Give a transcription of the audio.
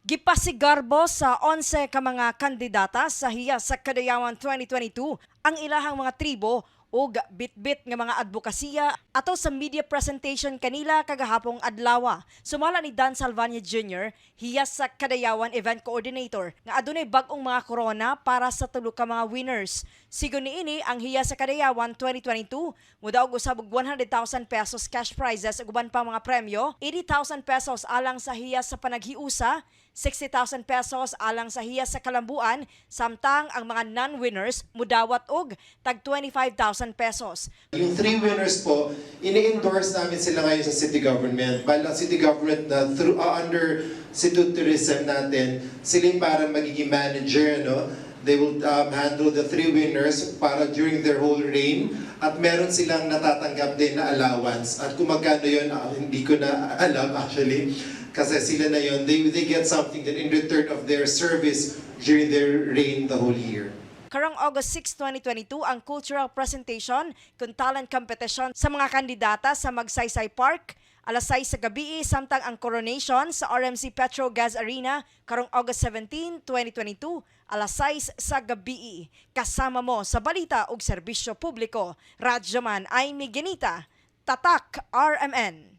Gipasigarbo sa 11 ka mga kandidata sa Hiyas sa Kadayawan 2022 ang ilahang mga tribo ug bitbit nga mga advokasya ato sa media presentation kanila kagahapong adlaw. Sumala ni Dan Salvania Jr., Hiyas sa Kadayawan Event Coordinator, nga adunay bag-ong mga korona para sa tulo ka mga winners. Sigon niini, ang Hiyas sa Kadayawan 2022 mudaog usab og 100,000 pesos cash prizes ug uban pa mga premyo, 80,000 pesos alang sa Hiyas sa Panaghiusa, 60,000 pesos alang sa Hiyas sa Kalambuan, samtang ang mga non-winners mudawat og tag 25,000 pesos. Yung three winners po, ini-endorse namin sila ngayon sa city government. Bale ang city government na through, under city tourism natin, sila yung parang magiging manager, no? They will handle the three winners para during their whole reign at meron silang natatanggap din na allowance. At kung magkano yun, hindi ko na alam actually. Kasi sila na yun, they get something that in return of their service during their reign the whole year. Karong August 6, 2022 ang cultural presentation kun talent competition sa mga kandidata sa Magsaysay Park alas 6 sa gabi, samtang ang coronation sa RMC Petro Gazz Arena karong August 17, 2022 alas 6 sa gabi. Kasama mo sa balita ug serbisyo publiko, Radyoman Aimee Genita, Tatak RMN.